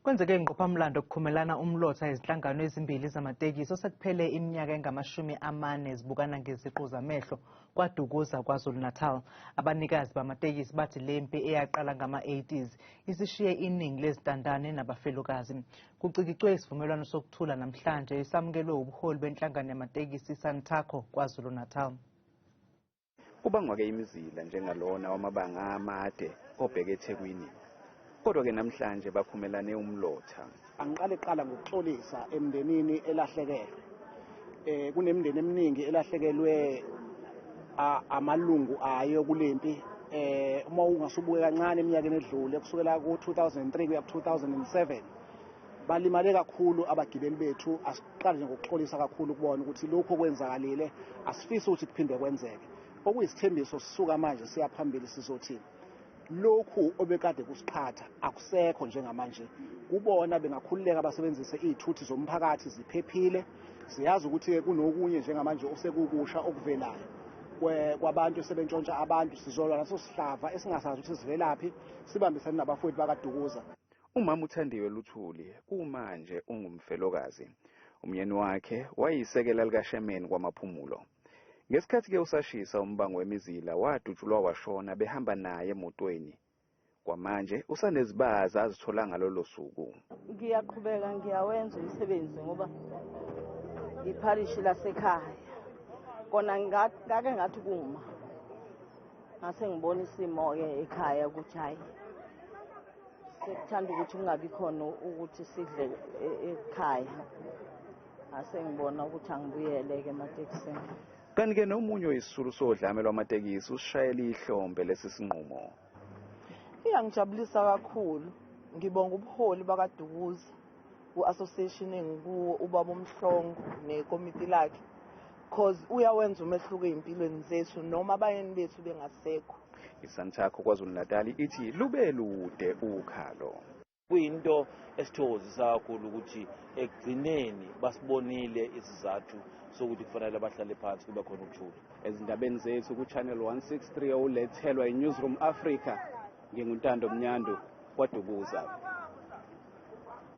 Kwenzeke ingqophamlando ukukhumelana umlotha izinhlangano ezimbili zamatekisi osekuphele iminyaka engama-40 zibukana ngeziqu zamehlo KwaDukuza, KwaZulu-Natal. Abanikazi bamatekisi bathi le mpi eyaqala ngama-80s isishiye iningi lezintandane nabafelokazi. Kucikicwe isivumelwano sokuthula namhlanje esamukelwe ubuholi benhlangano yamatekisi iSantaco KwaZulu-Natal. Kubangwa-ke imizila njengalona wamabanga amade obheke eThekwini. Kodwa-ke namhlanje bakhumelane umlotha. Angiqale kuqala ngokuxolisa emndenini elahlekelwe. Kunemindeni eminingi elahlekelwe amalungu ayo kulempi. Uma ungasubuke kancane eminyakeni edlule kusukela ku-2003 kuya ku-2007 balimale kakhulu abagibeli bethu. Asiqale nje ngokuxolisa kakhulu kubona ukuthi lokhu okwenzakalile asifisi ukuthi kuphinde kwenzeke. Okuyisithembiso sisuka manje siya phambili sizothi lokhu obekade kusiqhatha akusekho njengamanje. Kubona bengakhululeka basebenzise izithuthi zomphakathi ziphephile. Siyazi ukuthi kunokunye njengamanje osekukusha okuvelayo kwabantu sebentshontsha abantu. Sizolwa naso sihlava esingasazi ukuthi sivelaphi, sibambisane nabafowethu bakaDukuza. Umama uThandiwe Luthuli kumanje ungumfelokazi. Umyeni wakhe wayisekela likashemeni kwaMaphumulo. Ngesikhathi-ke usashisa umbango wemizila wadutshulwa washona behamba naye emotweni. Kwamanje usanezibazi azithola ngalolo suku. Ngiyaqhubeka ngiyawenza umsebenzi ngoba ipharishi lasekhaya. Kona ngake ngathi kuma. Ngase ngibona isimo-ke ekhaya ukuthi hhayi sekuthanda ukuthi kungabi khona ukuthi sidle ekhaya. Ngase ngibona ukuthi angibuyele-ke ematekisini. Kanti-ke nomunye oyisisulu sodlame lwamatekisi usishayela ihlombe lesi sinqumo. Iyangijabulisa kakhulu. Ngibonga ubuholi bakaDukuza ku-association engikuwo, ubaba uMhlongo nekomiti lakhe, cause uyawenza umehluko ey'mpilweni zethu noma abayeni bethu bengasekho. ISantaco KwaZulu-Natal ithi lube lude ukhalo. Kuyinto esithokozisa kakhulu ukuthi ekugcineni basibonile isizathu sokuthi kufanele bahlale phansi kube khona ukuthula. Ezindabeni zethu ku-Channel 163 olethelwa i-Newsroom Africa, nginguNtando Mnyandu, KwaDukuza.